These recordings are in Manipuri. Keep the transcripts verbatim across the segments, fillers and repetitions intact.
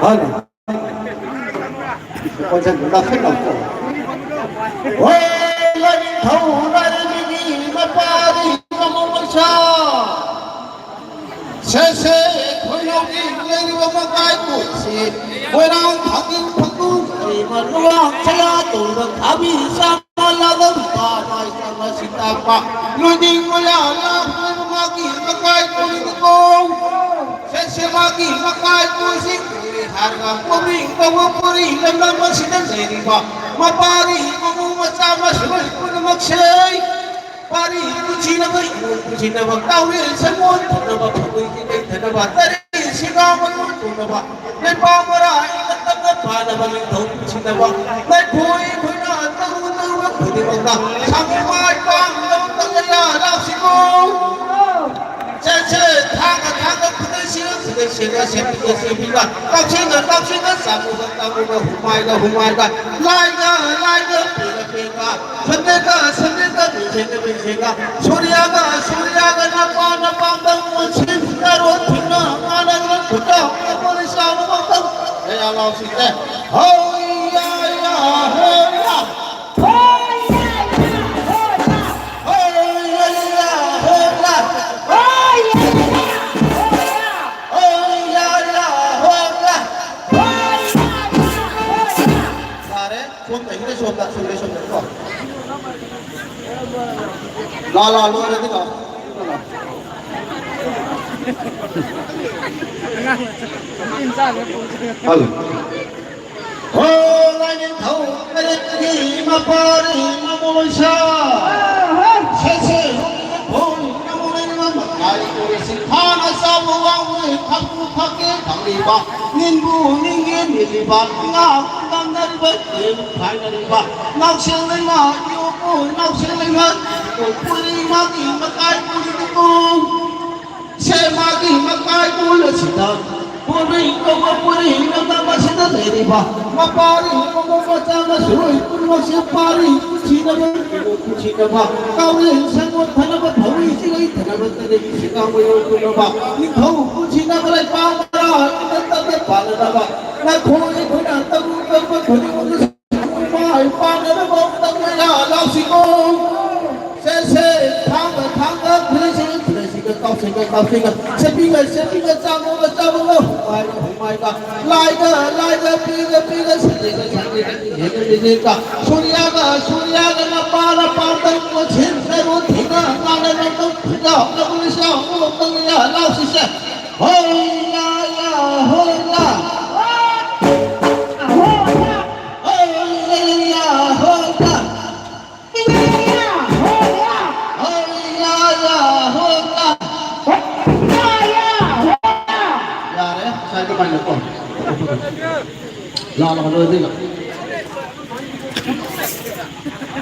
ꯍꯜꯂꯣ꯫ ꯀꯣꯟꯖꯟ ꯂꯥꯛꯁꯤꯜꯂꯛꯄ꯫ ꯍꯣꯏ, ꯂꯥꯏꯅꯤꯡꯊꯧ ꯂꯥꯏꯔꯦꯝꯕꯤꯒꯤ ꯃꯄꯥꯗꯤ ꯃꯃꯧ ꯃꯆꯥ꯫ ꯁꯦꯁꯦ ꯈꯣꯏꯅꯧꯒꯤ ꯂꯩꯔꯤꯕ ꯃꯀꯥꯏ ꯀꯣꯏꯁꯤ꯫ ꯃꯣꯏꯔꯥꯡ ꯊꯥꯡꯖꯤꯡ ꯐꯪꯒꯨ ꯀꯔꯤꯃ ꯂꯨꯋꯥꯡ ꯆꯌꯥ ꯇꯧꯕ ꯊꯥꯕꯤ ꯆꯥꯃ ꯂꯥꯂꯝ ꯄꯥ ꯃꯥꯏ ꯆꯥꯃ ꯁꯤꯇꯥꯛꯄ꯫ ꯂꯣꯏꯅꯤꯡ ꯃꯌꯥ ꯂꯥꯛꯂꯕ ꯃꯥꯒꯤ ꯃꯀꯥꯏ ꯀꯣꯏꯅꯤꯀꯣ꯫ ꯁꯦꯁꯦ ꯃꯥꯒꯤ ꯃꯀꯥꯏ ꯀꯣꯏꯁꯤ꯫ ꯍꯥꯔꯒ ꯄꯨꯔꯤ ꯀꯧꯕ ꯄꯨꯔꯤ ꯂꯝꯗꯝ ꯑꯁꯤꯗ ꯂꯩꯔꯤꯕ ꯃꯄꯥꯔꯤ ꯃꯃꯧ ꯃꯆꯥ ꯃꯁꯨ ꯄꯨꯝꯅꯃꯛꯁꯦ꯫ ꯄꯥꯔꯤ ꯄꯨꯟꯁꯤꯅꯕ, ꯏꯃꯨꯡ ꯄꯨꯟꯁꯤꯅꯕ, ꯇꯥꯎꯔꯦꯟ ꯁꯪꯒꯣꯟ ꯊꯛꯅꯕ, ꯐꯕꯣꯏ ꯆꯤꯡꯂꯩ ꯊꯛꯅꯕ, ꯇꯔꯦꯠ ꯁꯤꯒꯥ ꯃꯇꯣꯟ ꯊꯣꯛꯅꯕ, ꯂꯩꯄꯥꯛ ꯃꯔꯥ ꯏꯪꯅ ꯇꯞꯅ ꯄꯥꯅꯕ, ꯅꯤꯡꯊꯧ ꯄꯨꯟꯁꯤꯅꯕ, ꯂꯩꯈꯣꯏ ꯈꯣꯏꯅ ꯇꯧꯔꯨ ꯇꯧꯔꯨꯕ ꯈꯨꯗꯤꯡꯃꯛꯇ ꯁꯥꯡꯕ ꯃꯥꯏ ꯄꯥꯛꯅꯕ ꯀꯌꯥ ꯂꯥꯛꯁꯤꯀꯣ꯫ ꯆꯠꯁꯦ ꯊꯥꯡꯒ ꯊꯥꯡꯒ, ꯈꯨꯗꯩ ꯁꯤꯔ ꯈꯨꯗꯩ ꯁꯤꯔ, ꯁꯦꯝꯕꯤꯒ ꯁꯦꯝꯕꯤꯒ, ꯀꯛꯆꯤꯡꯒ ꯀꯛꯆꯤꯡꯒ, ꯆꯥꯛꯂꯨꯒ ꯆꯥꯛꯂꯨꯒ, ꯍꯨꯃꯥꯏꯒ ꯍꯨꯃꯥꯏꯒ, ꯂꯥꯏꯒ ꯂꯥꯏꯒ, ꯄꯦꯒ ꯄꯦꯒ, ꯁꯟꯗꯦꯒ ꯁꯟꯗꯦꯒ, ꯃꯤꯡꯁꯦꯟꯒ ꯃꯤꯡꯁꯦꯟꯒ, ꯁꯨꯔꯤꯌꯥꯒ ꯁꯨꯔꯤꯌꯥꯒ, ꯅꯄꯥ ꯅꯄꯥꯝꯗ ꯃꯨꯟꯁꯤꯟ ꯅꯔꯣꯟ ꯊꯤꯡꯅ ꯉꯥꯅ ꯂꯣꯟ ꯈꯨꯠꯇ ꯍꯧꯅ ꯄꯣꯂꯤꯁ ꯂꯥꯎꯅ ꯃꯛꯇ ꯀꯌꯥ ꯂꯥꯎꯁꯤꯒꯦ? ꯍꯣꯏ ꯌꯥ ꯌꯥ ꯍꯣꯏ ꯌꯥ꯫ ꯍꯣꯏ ꯌꯥ ꯌꯥ ꯍꯣꯏ ꯌꯥ꯫ ꯍꯣꯏ ꯌꯥ ꯌꯥ ꯍꯣꯏ ꯌꯥ꯫ ꯍꯣꯏ ꯌꯥ ꯌꯥ ꯍꯣꯏ ꯌꯥ꯫ ꯍꯣꯏ ꯌꯥ ꯌꯥ ꯍꯣꯏ ꯌꯥ꯫ ꯍꯣꯏ ꯌꯥ ꯌꯥ ꯍꯣꯏ ꯌꯥ꯫ ꯌꯥꯔꯦ꯫ ꯁꯣꯝꯗꯒꯤꯅ ꯁꯣꯝꯗ, ꯁꯣꯝꯗꯒꯤ ꯁꯣꯝꯗ ꯀꯣ꯫ ꯂꯥ, ꯂꯥ, ꯂꯣꯏꯔꯗꯤ ꯂꯥ꯫ ꯍꯜꯂꯣ꯫ ꯍꯣ, ꯂꯥꯏꯅꯤꯡꯊꯧ ꯀꯔꯦꯠꯀꯤ ꯃꯄꯥꯔꯤ ꯃꯃꯣꯏꯁꯥ꯫ ꯁꯦꯁꯦ ꯍꯣꯏ ꯃꯃꯣꯏ ꯃꯃꯥꯏ ꯀꯣꯏꯁꯤ ꯊꯥꯅ ꯆꯥꯕ ꯋꯥꯡꯃ ꯊꯛꯄꯨ ꯊꯛꯀꯦ ꯊꯛꯂꯤꯕ꯫ ꯅꯤꯟꯕꯨ ꯅꯤꯡꯒꯦ ꯅꯤꯜꯂꯤꯕ ꯉꯥ ꯇꯝꯅꯔꯤꯕ ꯌꯦꯟ ꯈꯥꯏꯅꯔꯤꯕ ꯅꯥꯎꯁꯦꯜ ꯂꯩꯃ ꯌꯣꯛꯄꯨ ꯅꯥꯎꯁꯦꯜ ꯂꯩꯃ ꯄꯨꯔꯤ ꯃꯥꯒꯤ ꯃꯀꯥꯏ ꯄꯨꯔꯤꯕꯨ ꯁꯦ ꯃꯥꯒꯤ ꯃꯀꯥꯏ ꯄꯨꯜ ꯑꯁꯤꯗ ꯄꯨꯔꯤ ꯀꯧꯕ ꯄꯨꯔꯤ ꯂꯝꯗꯝ ꯑꯁꯤꯗ ꯂꯩꯔꯤꯕ ꯃꯄꯥꯔꯤ ꯃꯃꯧ ꯃꯆꯥ ꯃꯁꯨꯔꯣꯏ ꯄꯨꯝꯅꯃꯛꯁꯦ ꯄꯥꯔꯤ ꯄꯨꯟꯁꯤꯅꯕ, ꯄꯨꯟꯁꯤꯅꯕ, ꯀꯥꯎꯔꯦꯟ ꯁꯪꯒꯣꯠ ꯊꯅꯕ, ꯊꯧꯔꯤ ꯆꯤꯡꯂꯩ ꯊꯅꯕ, ꯇꯔꯦꯠꯀꯤ ꯁꯦꯒꯥꯎ ꯃꯌꯣꯜ ꯄꯨꯝꯅꯕ, ꯅꯤꯡꯊꯧ ꯄꯨꯟꯁꯤꯅꯕ, ꯂꯩꯄꯥꯛ ꯃꯔꯥ ꯏꯪꯅ ꯇꯞꯅ ꯄꯥꯟꯅꯅꯕ, ꯅꯈꯣꯏ ꯑꯩꯈꯣꯏꯅ ꯇꯧꯔꯨ ꯇꯧꯕ ꯈꯨꯗꯤꯡꯃꯛꯇ ꯃꯥꯏ ꯄꯥꯛꯅꯕ ꯃꯑꯣꯡꯗ ꯃꯩꯔꯥ ꯂꯥꯛꯁꯤꯀꯣ꯫ ꯁꯦ, ꯁꯦ, ꯊꯥꯡꯒ, ꯊꯥꯡꯒ, ꯈꯨꯂꯩꯁꯤꯡ, ꯈꯨꯂꯩꯁꯤꯡꯒ, ꯀꯥꯎꯁꯤꯡꯒ, ꯀꯥꯎꯁꯤꯡꯒ, ꯁꯦꯠꯄꯤꯒ, ꯁꯦꯠꯄꯤꯒ, ꯆꯥꯝꯃꯒ, ꯆꯥꯝꯃꯒ, ꯍꯨꯃꯥꯏꯒ, ꯍꯨꯃꯥꯏꯒ, ꯂꯥꯏꯒ, ꯂꯥꯏꯒ, ꯄꯤꯒ, ꯄꯤꯒ, ꯁꯟꯗꯦꯒ, ꯁꯟꯗꯦꯒ, ꯅꯤꯡꯊꯦꯡꯒ, ꯅꯤꯡꯊꯦꯡꯒ, ꯁꯨꯔꯤꯌꯥꯒ, ꯁꯨꯔꯤꯌꯥꯒ, ꯅꯄꯥ, ꯅꯄꯥ, ꯇꯧꯕ ꯁꯤꯟ, ꯅꯔꯣ, ꯊꯤꯅ, ꯉꯥꯅ, ꯅꯪ, ꯅꯪ, ꯊꯤꯅ, ꯅꯪ, ꯅꯤꯁꯥ, ꯑꯃꯨꯛ, ꯅꯪ, ꯌꯥ, ꯂꯥꯎꯁꯤꯁꯦ꯫ ꯍꯣꯏ, ꯌꯥ, ꯌꯥ, ꯍꯣꯏ, ꯌꯥ꯫ ꯍꯣꯏ, ꯌꯥ, ꯍꯣꯏ, ꯌꯥ꯫ ꯌꯥꯔꯦ, ꯉꯁꯥꯏ ꯑꯗꯨꯃꯥꯏꯅ ꯀꯣ꯫ ꯂꯥꯜꯂꯕ ꯂꯣꯏꯗꯣꯏꯅꯣ꯫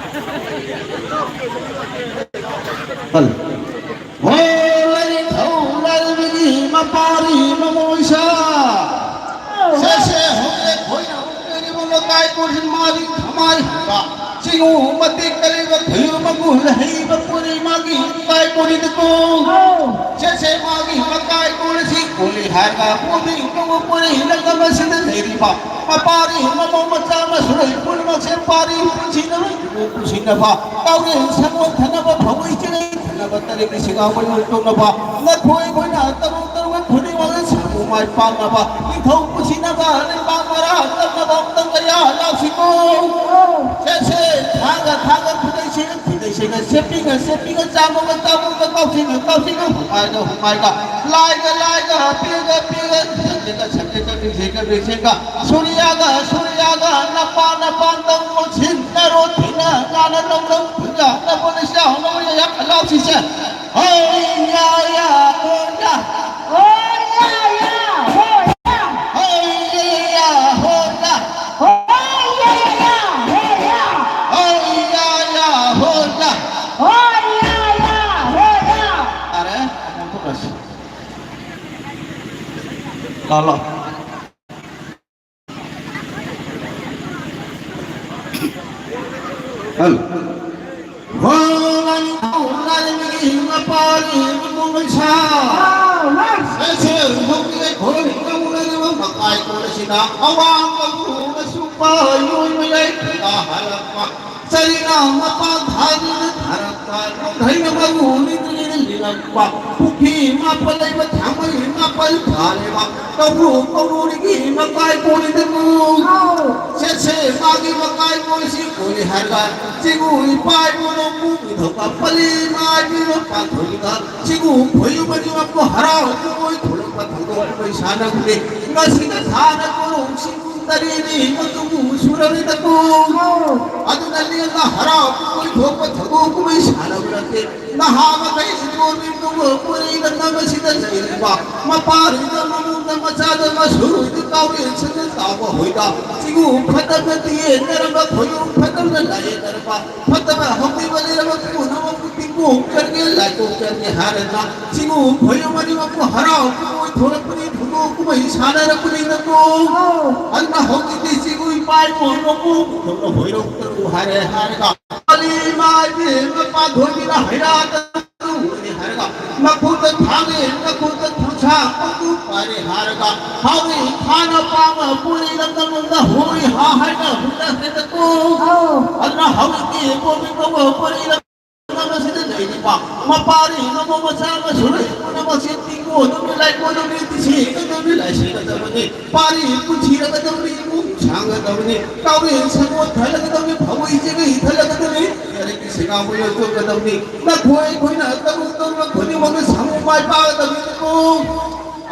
ꯍꯜꯂꯣ꯫ ꯍꯣ ꯂꯩꯊꯧ ꯂꯥꯏꯔꯦꯝꯕꯤꯒꯤ ꯃꯄꯥꯔꯤ ꯃꯃꯣꯏꯁꯥ꯫ ꯁꯦꯁꯦ ꯍꯧꯖꯤꯛ ꯑꯩꯈꯣꯏꯅ ꯎꯠꯂꯤꯕ ꯂꯩꯀꯥꯏ ꯀꯣꯟꯁꯤꯟ ꯃꯥꯔꯤ ꯊꯃꯥꯏ ꯍꯨꯝꯕ꯫ ꯆꯤꯡꯉꯨ ꯃꯇꯦꯛ ꯀꯂꯩꯕ ꯈꯨꯌꯨ ꯃꯒꯨꯟ ꯍꯩꯕ ꯄꯨꯔꯤ ꯃꯥꯒꯤ ꯂꯩꯀꯥꯏ ꯀꯣꯟꯁꯤꯟꯗꯀꯣ꯫ ꯁꯦꯁꯦ ꯃꯥꯒꯤ ꯃꯀꯥꯏ ꯀꯣꯟꯁꯤ ꯀꯣꯜꯂꯤ ꯍꯥꯏꯔꯒ ꯄꯨꯔꯤ ꯀꯧꯕ ꯄꯨꯔꯤ ꯂꯩꯉꯝ ꯑꯁꯤꯗ ꯂꯩꯔꯤꯕ꯫ ꯃꯄꯥꯔꯤ ꯃꯃꯧ ꯃꯆꯥ ꯃꯁꯨꯔꯣꯏ ꯄꯨꯝꯅꯃꯛꯁꯦ ꯄꯥꯔꯤ ꯄꯨꯟꯁꯤꯅꯔꯣꯏ ꯄꯨꯟꯁꯤꯅꯕ꯫ ꯀꯥꯎꯔꯦꯟ ꯁꯪꯒꯣꯟ ꯊꯅꯕ ꯐꯧꯏ ꯆꯤꯡꯂꯩ ꯊꯅꯕ ꯇꯔꯦꯠꯀꯤ ꯁꯤꯒꯥꯎ ꯃꯌꯣꯜ ꯇꯣꯛꯅꯕ꯫ ꯅꯈꯣꯏ ꯑꯩꯈꯣꯏꯅ ꯇꯔꯨ ꯇꯔꯨ ꯈꯨꯗꯤꯡꯃꯛ ꯁꯥꯐꯨ ꯃꯥꯏ ꯄꯥꯛꯅꯕ꯫ ꯅꯤꯡꯊꯧ ꯄꯨꯟꯁꯤꯅꯕ ꯂꯩꯕꯥꯛ ꯃꯔꯥ ꯇꯞꯅꯕ ꯑꯃꯨꯛꯇꯪ ꯀꯌꯥ ꯂꯥꯛꯁꯤꯀꯣ꯫ ꯁꯦ ꯁꯦ ꯊꯥꯡꯒ ꯊꯥꯡꯒ ꯈꯨꯗꯩ ꯁꯦꯒ ꯈꯨꯗꯩ ꯁꯦꯒ ꯁꯦꯠꯄꯤꯒ ꯁꯦꯠꯄꯤꯒ ꯆꯥꯝꯃꯒ ꯆꯥꯝꯃꯒ ꯀꯥꯎꯁꯤꯒ ꯀꯥꯎꯁꯤꯒ ꯍꯨꯃꯥꯏꯒ ꯍꯨꯃꯥꯏꯒ ꯂꯥꯏꯒ ꯂꯥꯏꯒ ꯄꯤꯒ ꯄꯤꯒ ꯁꯦꯠꯂꯒ ꯁꯦꯠꯂꯒ ꯕꯤꯁꯦꯒ ꯕꯤꯁꯦꯒ ꯁꯨꯔꯤꯌꯥꯒ ꯁꯨꯔꯤꯌꯥꯒ ꯅꯄꯥ ꯅꯄꯥ ꯇꯧ ꯁꯤꯟꯅꯔꯣ ꯊꯤꯅ ꯂꯥꯟꯅ ꯅꯧꯅꯧ ꯐꯨꯖꯥ ꯅꯕꯣ ꯅꯁꯥ ꯍꯧꯅꯧ ꯌꯥ ꯂꯥꯎꯁꯤꯁꯦ꯫ ꯍꯣꯏ ꯌꯥ ꯌꯥ ꯍꯣꯏ ꯌꯥ꯫ ꯍꯣꯏ ꯌꯥ ꯌꯥ ꯍꯣꯏ ꯌꯥ꯫ ꯍꯣꯏ ꯌꯥ ꯌꯥ ꯍꯣꯏ ꯌꯥ꯫ ꯍꯣꯏ ꯌꯥ ꯌꯥ ꯍꯣꯏ ꯌꯥ꯫ ꯍꯣꯏ ꯌꯥ ꯌꯥ ꯍꯣꯏ ꯌꯥ꯫ ꯍꯣꯏ ꯌꯥ ꯌꯥ ꯍꯣꯏ ꯌꯥ꯫ ꯌꯥꯔꯦ, ꯑꯃꯨꯛ ꯊꯣꯛꯈ꯭ꯔꯁꯤ꯫ ꯂꯥꯛꯑꯣ, ꯂꯥꯛꯑꯣ꯫ ꯍꯜꯂꯣ꯫ ꯍꯣ, ꯂꯥꯏꯅꯤꯡꯊꯧ ꯂꯥꯏꯔꯦꯝꯕꯤꯒꯤ ꯃꯄꯥꯔꯤ ꯃꯄꯨꯡ ꯃꯩꯁꯥ꯫ ꯑꯦꯁꯦ ꯍꯧꯖꯤꯛ ꯑꯩꯈꯣꯏ ꯅꯪꯅꯔꯤꯕ ꯃꯀꯥꯏ ꯀꯣꯟ ꯑꯁꯤꯅ ꯑꯋꯥꯡꯕ ꯎꯅ ꯁꯨꯡꯄ ꯌꯣꯟꯕ ꯌꯥꯏ ꯍꯜꯂꯛꯄ꯫ ꯆꯔꯤꯅ ꯃꯄꯥꯟ ꯊꯥꯗꯨꯅ ꯊꯥꯔꯛꯄ, ꯅꯣꯡꯊꯩꯅ ꯃꯔꯨ ꯂꯤꯠꯇꯨꯅ ꯂꯤꯔꯛꯄ, ꯄꯨꯈ꯭ꯔꯤ ꯃꯥꯄꯜ ꯂꯩꯕ ꯊꯥꯡꯃꯩ ꯃꯥꯄꯜ ꯐꯥꯔꯦꯕ, ꯀꯧꯕ꯭ꯔꯨ ꯀꯧꯔꯨꯔꯤꯒꯤ ꯃꯀꯥꯏ ꯀꯣꯜꯂꯤꯗꯕꯨ꯫ ꯁꯦꯠꯁꯦ ꯃꯥꯒꯤ ꯃꯀꯥꯏ ꯀꯣꯜꯂꯤꯁꯤ ꯀꯣꯜꯂꯤ ꯍꯥꯏꯔꯒ, ꯆꯤꯡꯉꯨ ꯏꯄꯥ ꯏꯄꯨꯅ ꯄꯨ ꯅꯤꯡꯊꯧꯀ ꯄꯜꯂꯤ ꯏꯃꯥ ꯏꯄꯨꯅ ꯄꯥꯟꯊꯣꯏꯒ, ꯆꯤꯡꯉꯨ ꯈꯣꯏꯌꯨ ꯃꯔꯤ ꯃꯄꯨ ꯍꯔꯥꯎ ꯀꯨꯝꯍꯩ ꯊꯣꯛꯂꯛꯄ ꯊꯧꯗꯣꯛ ꯀꯨꯝꯍꯩ ꯁꯥꯟꯅꯕꯅꯤ꯫ ꯉꯁꯤꯅ ꯊꯥꯅ ꯀꯣꯔꯣꯡ ꯆꯤꯡꯉꯨ ꯇꯔꯦꯠꯅꯤ ꯃꯇꯨꯡ ꯁꯨꯔꯔꯤꯗꯀꯣ꯫ ꯑꯗꯨꯅ ꯂꯦꯝꯅ ꯍꯔꯥꯎ ꯀꯨꯝꯍꯩ ꯊꯣꯛꯄ ꯊꯧꯗꯣꯛ ꯀꯨꯝꯍꯩ ꯁꯥꯟꯅꯕ ꯅꯠꯇꯦ꯫ ꯅꯍꯥ ꯃꯈꯩ ꯏꯟꯗꯣꯔ ꯃꯤꯟꯗꯣꯔ ꯃꯣꯔꯦꯗ ꯅꯝꯕꯁꯤꯗ ꯂꯩꯔꯤꯕ ꯃꯄꯥꯔꯤꯗ ꯃꯃꯨꯡꯗ ꯃꯆꯥꯗ ꯃꯁꯨꯔꯣꯏꯗ ꯀꯥꯎꯔꯦꯟꯁꯤꯗ ꯇꯥꯎꯕ ꯍꯣꯏꯗ ꯆꯤꯡꯉꯨ ꯐꯠꯇꯕꯅ ꯇꯤꯌꯦꯟꯅꯔꯝꯕ ꯈꯣꯏꯌꯨꯝ ꯐꯠꯇꯕꯅ ꯂꯥꯏꯌꯦꯡꯅꯔꯝꯕ ꯐꯠꯇꯕ ꯍꯧꯈꯤꯕ ꯂꯩꯔꯕ ꯄꯨꯝꯅꯃꯛꯄꯨ ꯇꯤꯡꯀꯣꯛ ꯆꯪꯒꯦ ꯂꯥꯏꯀꯣꯛ ꯆꯪꯒꯦ ꯍꯥꯏꯔꯅ ꯆꯤꯡꯉꯨ ꯈꯣꯏꯌꯨꯝ ꯑꯅꯤꯃꯛꯄꯨ ꯍꯔꯥꯎ ꯀꯨꯝꯍꯩ ꯊꯣꯛꯂꯛꯄꯅꯤ ꯊꯧꯗꯣꯛ ꯀꯨꯝꯍꯩ ꯁꯥꯟꯅꯔꯛꯄꯅꯤꯅꯀꯣ꯫ ꯑꯗꯨꯅ ꯍꯧꯖꯤꯛꯇꯤ ꯆꯤꯡꯉꯨ ꯏꯄꯥ ꯏꯄꯨ ꯃꯄꯨ ꯊꯧꯅ ꯍꯣꯏꯔꯣꯛꯇꯔꯨ ꯍꯥꯏꯔꯦ ꯍꯥꯏꯔꯒ ꯀꯂꯤ ꯃꯥꯏꯕꯤ ꯃꯄꯥꯟꯊꯣꯏꯕꯤꯅ ꯍꯩꯔꯥꯗ ꯍꯥꯏꯔꯒ ꯃꯈꯨꯠꯇ ꯊꯥꯡꯉꯦ, ꯃꯈꯨꯠꯇ ꯊꯥꯡꯁꯥꯡ ꯃꯀꯨ ꯄꯥꯏꯔꯦ ꯍꯥꯏꯔꯒ ꯍꯧꯏ ꯍꯥꯟꯅ ꯄꯥꯝꯕ ꯄꯨꯔꯤ ꯂꯝꯗꯝꯗ ꯍꯣꯏ ꯍꯥ ꯍꯥꯏꯅ ꯍꯨꯟꯅꯈ꯭ꯔꯦꯗꯀꯣ꯫ ꯑꯧ꯫ ꯑꯗꯨꯅ ꯍꯧꯖꯤꯛꯇꯤ ꯄꯣꯠꯃꯤ ꯀꯧꯕ ꯄꯨꯔꯤ ꯂꯝꯗꯝ ꯑꯁꯤꯗ ꯂꯩꯔꯤꯕ ꯃꯄꯥꯔꯤ ꯃꯃꯧ ꯃꯆꯥ ꯃꯁꯨ ꯂꯩ ꯄꯨꯝꯅꯃꯛꯁꯦ ꯇꯤꯡꯒꯣꯗꯕꯅꯤ, ꯂꯥꯏꯀꯣꯗꯕꯅꯤ, ꯇꯤꯁꯤꯒꯗꯕꯅꯤ, ꯂꯥꯏꯁꯤꯒꯗꯕꯅꯤ꯫ ꯄꯥꯔꯤ ꯄꯨꯟꯁꯤꯔꯒꯗꯕꯅꯤ, ꯏꯃꯨꯡ ꯁꯥꯡꯒꯗꯕꯅꯤ, ꯀꯥꯎꯔꯦꯟ ꯁꯪꯒꯣꯠ ꯊꯜꯂꯒꯗꯕꯅꯤ, ꯐꯧꯏ ꯆꯦꯡꯒꯩ ꯊꯜꯂꯒꯗꯕꯅꯤ, ꯂꯥꯏꯔꯤꯛꯀꯤ ꯁꯦꯟꯒꯥꯎ ꯂꯣꯏꯊꯣꯛꯀꯗꯕꯅꯤ꯫ ꯅꯈꯣꯏ ꯑꯩꯈꯣꯏꯅ ꯇꯧꯔꯨ ꯇꯧꯔꯨ ꯈꯨꯗꯤꯡꯃꯛꯇ ꯁꯥꯃꯨ ꯃꯥꯏ ꯄꯥꯛꯀꯗꯕꯅꯤꯀꯣ꯫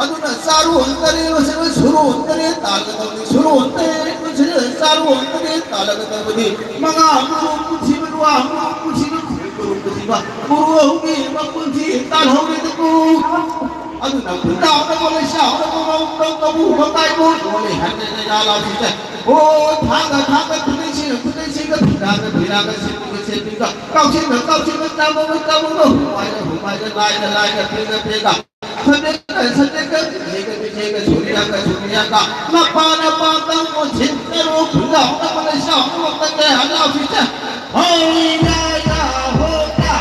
ꯑꯗꯨꯅ ꯆꯥꯔꯣꯟ ꯇꯔꯦꯠ ꯑꯁꯤꯅ ꯁꯨꯔꯣꯟ ꯇꯔꯦꯠ ꯇꯥꯜꯂꯒꯗꯕꯅꯤ, ꯁꯨꯔꯣꯟ ꯇꯔꯦꯠ ꯑꯁꯤꯅ ꯆꯥꯔꯣꯟ ꯇꯔꯦꯠ ꯇꯥꯜꯂꯒꯗꯕꯅꯤ꯫ ꯃꯉꯥ ꯃꯔꯨ ꯄꯨꯟꯁꯤꯕ ꯂꯨꯋꯥ ꯃꯔꯨ ꯄꯨꯟꯁꯤꯕ ꯃꯔꯨ ꯄꯨꯟꯁꯤꯕ ꯃꯔꯨ ꯑꯍꯨꯝꯒꯤ ꯃꯄꯨꯟꯁꯤ ꯇꯥꯜꯍꯧꯔꯦꯗꯀꯣ꯫ ꯑꯗꯨꯅ ꯈꯨꯟꯗꯥꯎꯅꯕ ꯂꯩꯁꯥꯎꯅꯕ ꯃꯧ ꯀꯕꯨ ꯃꯀꯥꯏꯕꯨ ꯑꯣꯂꯦ ꯍꯟꯅꯦ ꯂꯩꯔꯥ ꯂꯥꯎꯁꯤꯗ꯫ ꯑꯣ ꯊꯥꯡꯒ ꯊꯥꯡꯒ ꯈꯨꯗꯩꯁꯤꯒ ꯈꯨꯗꯩꯁꯤꯒ ꯐꯤꯔꯥꯒ ꯐꯤꯔꯥꯒ ꯁꯦꯠꯄꯤꯒ ꯁꯦꯠꯄꯤꯒ ꯀꯥꯎꯁꯤꯟꯒ ꯀꯥꯎꯁꯤꯟꯒ ꯆꯥꯃꯒ ꯆꯥꯃꯒ ꯍꯨꯃꯥꯏꯒ ꯍꯨꯃꯥꯏꯒ ꯂꯥꯏꯒ ꯂꯥꯏꯒ ꯐꯦꯒ ꯐꯦꯒ ꯁꯟꯗꯦꯒ ꯁꯟꯗꯦꯒ ꯕꯤꯖꯦꯒ ꯕꯤꯖꯦꯒ ꯁꯨꯔꯤꯌꯥꯒ ꯁꯨꯔꯤꯌꯥꯒ ꯃꯄꯥ ꯅꯄꯥ ꯇꯪ ꯑꯣꯟꯁꯤꯟ ꯇꯔꯨ ꯈꯨꯟꯗꯥꯎꯅꯕ ꯂꯩꯁꯥꯎꯅꯕ ꯀꯟꯗꯦ ꯍꯜꯂꯥꯎꯁꯤꯗ꯫ ꯍꯣꯏ ꯌꯥ ꯌꯥ ꯍꯣ ꯌꯥ꯫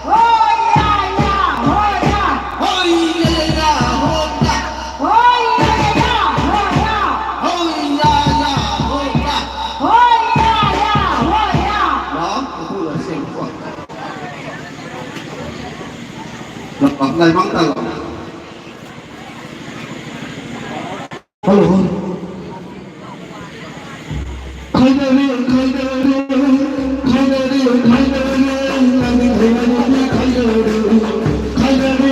ꯍꯣꯏ ꯌꯥ ꯌꯥ ꯍꯣꯏ ꯌꯥ꯫ ꯍꯣꯏ ꯌꯥ ꯌꯥ ꯍꯣ ꯌꯥ꯫ ꯍꯣꯏ ꯌꯥ ꯌꯥ ꯍꯣꯏ ꯌꯥ꯫ ꯍꯣꯏ ꯌꯥ ꯌꯥ ꯍꯣꯏ ꯌꯥ꯫ ꯍꯣꯏ ꯌꯥ ꯌꯥ ꯍꯣꯏ ꯌꯥ꯫ ꯂꯥꯛꯑꯣ, ꯃꯄꯨ ꯂꯣꯏ ꯁꯦꯡꯉꯨꯀꯣ꯫ ꯂꯥꯛꯑꯣ, ꯂꯥꯏꯃꯥꯡ ꯇꯥ ꯂꯥꯛꯑꯣ꯫ ꯍꯜꯂꯣ꯫ ꯈꯥꯏꯅꯔꯦ, ꯈꯥꯏꯅꯔꯦ, ꯈꯥꯏꯅꯔꯦ, ꯈꯥꯏꯅꯔꯦ, ꯈꯥꯏꯅꯔꯦ, ꯈꯥꯏꯅꯔꯦ, ꯈꯥꯏꯅꯔꯦ, ꯈꯥꯏꯅꯔꯦ,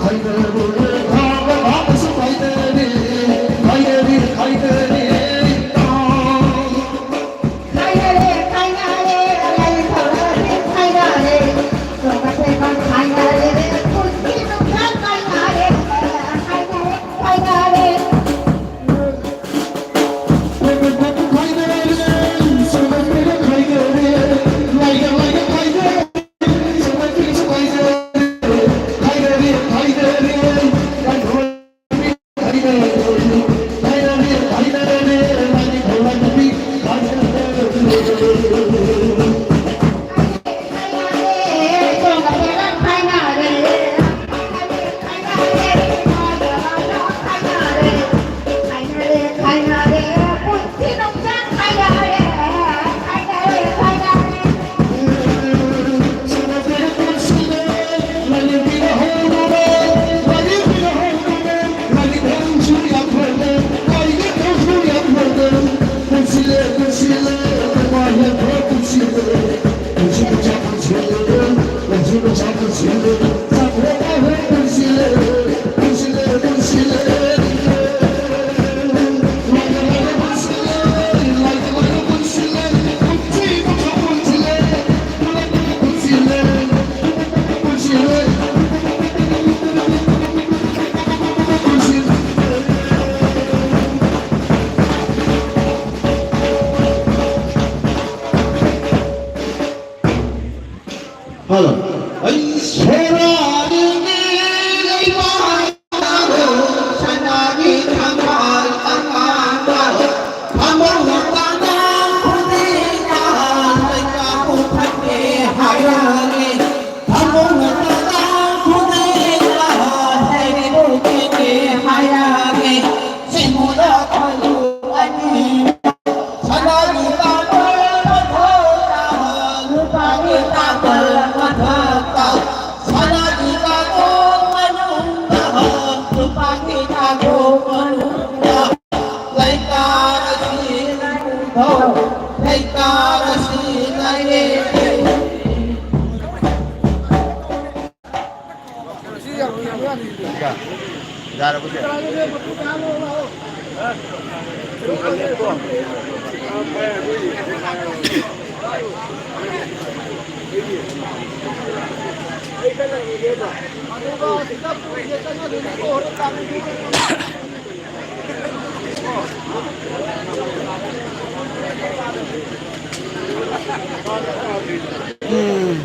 ꯈꯥꯏꯅꯔꯦ, ꯈꯥꯏꯅꯔꯦ, ꯈꯥꯏꯅꯔꯦ, ꯈꯥꯏꯅꯔꯦ꯫ ꯌꯥꯔꯕꯣ ꯆꯦ? ꯎꯝ꯫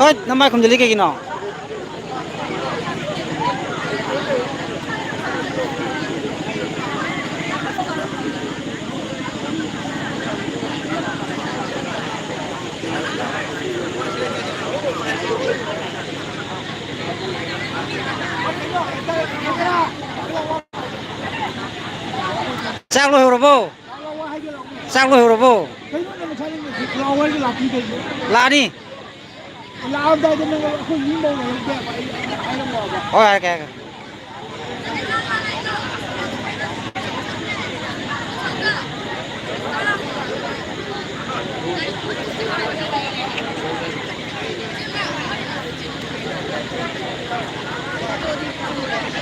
ꯍꯣꯏ, ꯅꯃꯥꯏ ꯈꯨꯝꯖꯤꯜꯂꯤ ꯀꯩꯒꯤꯅꯣ? ꯆꯥꯛ ꯂꯣꯏꯍꯧꯔꯕꯣ? ꯆꯥꯛ ꯂꯣꯏꯍꯧꯔꯕꯣ? ꯂꯥꯛꯑꯅꯤ꯫ ꯂꯥꯛꯑꯝꯗꯥꯏꯗ ꯅꯪ ꯑꯩꯈꯣꯏ ꯃꯤ ꯃꯧ ꯂꯩꯍꯧꯗꯦ ꯍꯥꯏꯕ ꯑꯩ ꯍꯥꯏꯔꯝꯃꯣꯕ꯫ ꯍꯣꯏ, ꯍꯥꯏꯔꯛꯀꯦ, ꯍꯥꯏꯔꯛꯀꯦ꯫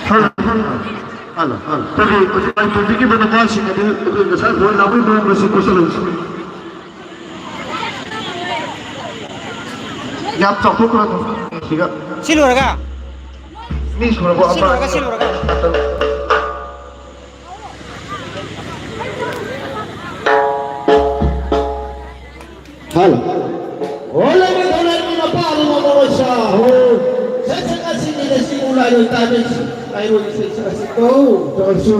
Hello, hello. Hello, hello. ꯑꯩꯈꯣꯏꯒꯤ ꯍꯧꯖꯤꯛ ꯃꯅꯤꯄꯨꯔꯗꯒꯤ ꯅꯨꯄꯥꯁꯤꯡ ꯑꯗꯨ ꯑꯩꯈꯣꯏ ꯉꯁꯥꯏ ꯕꯣꯜ ꯂꯥꯎꯕꯒꯤ ꯃꯑꯣꯡꯗ ꯁꯤ ꯀꯣꯏꯁꯜꯂꯛꯏꯁꯤ꯫ ꯌꯥꯝ ꯆꯥꯎꯊꯣꯛꯈ꯭ꯔꯅꯨ ꯁꯤꯒ꯫ ꯁꯤ ꯂꯣꯏꯔꯒ? ꯃꯤ ꯁꯨꯔꯕꯣ? ꯁꯤ ꯑꯃ, ꯂꯣꯏꯔꯒ, ꯑꯅꯤ, ꯁꯤ ꯂꯣꯏꯔꯒ꯫ ꯑꯍꯨꯝ꯫ ꯍꯜꯂꯣ꯫ ꯍꯣ, ꯂꯩꯃ ꯊꯧꯔꯥꯡꯒꯤ ꯃꯄꯥ ꯑꯗꯨ ꯃꯃꯥ ꯑꯣꯏꯁꯥ ꯍꯣ꯫ ꯁꯠ ꯁꯠ ꯑꯁꯤꯅꯤꯗ ꯁꯤꯕꯨ ꯂꯥꯏꯔꯣꯏ ꯇꯥꯕꯤꯁꯤ꯫ ꯂꯥꯏꯔꯣꯏ ꯁꯠ ꯁꯠ ꯑꯁꯤ ꯀꯧ꯫ ꯇꯧꯔꯁꯤ꯫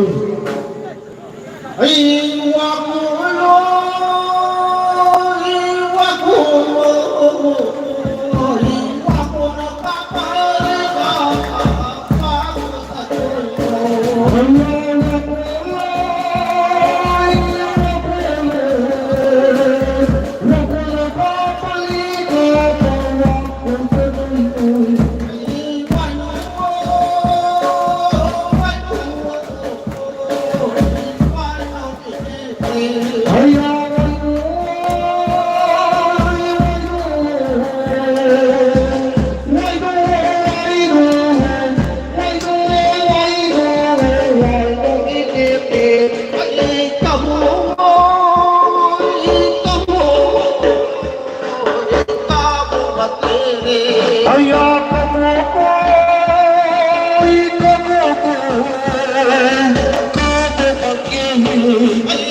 अया कबो कोई, कबो कोई, कबो कोई।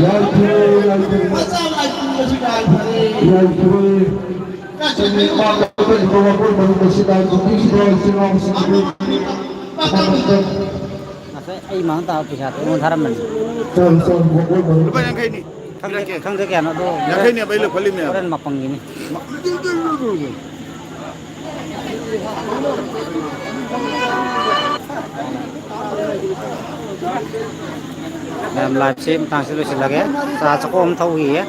ꯌꯥꯏꯐꯔꯦ, ꯌꯥꯏꯐꯔꯦ꯫ ꯃꯆꯥ ꯃꯥꯏ ꯄꯨꯟꯕꯁꯨ ꯌꯥꯏꯐꯔꯦ꯫ ꯌꯥꯏꯐꯔꯦ꯫ ꯀꯥꯆꯤꯟ ꯑꯩꯈꯣꯏꯒꯤ ꯃꯥ ꯀꯩꯊꯦꯜꯒꯤ ꯃꯄꯣꯛ ꯃꯔꯨꯞ ꯑꯁꯤꯗ ꯅꯨꯄꯤꯁꯤꯡ ꯏꯆꯤꯜ ꯏꯅꯥꯎꯁꯤꯡꯒꯤ ꯃꯃꯥ ꯃꯄꯥ ꯃꯃꯥ ꯃꯇꯝ ꯑꯩ ꯃꯥꯡ ꯇꯥꯕ ꯄꯩꯁꯥꯗꯣ ꯑꯩꯉꯣꯟꯗ ꯊꯥꯔꯝꯕꯅꯤ꯫ ꯂꯨꯄꯥ ꯌꯥꯡꯈꯩꯅꯤ꯫ ꯈꯪꯗꯦ, ꯄꯤꯔꯛꯀꯦ꯫ ꯈꯪꯗꯦ ꯀꯌꯥꯅꯣ ꯑꯗꯣ꯫ ꯌꯥꯡꯈꯩꯅꯦꯕ ꯑꯩ ꯂꯧꯈꯠꯂꯤꯃꯦ꯫ ꯍꯣꯔꯦꯟ ꯃꯄꯪꯒꯤꯅꯤ꯫ ꯃꯌꯥꯝ ꯂꯥꯏꯐꯁꯦ ꯃꯇꯥꯡꯁꯤ ꯂꯣꯏꯁꯤꯜꯂꯒꯦ꯫ ꯆꯥ ꯆꯥꯛꯈꯣꯝ ꯑꯃ ꯊꯧꯈꯤꯒꯦ꯫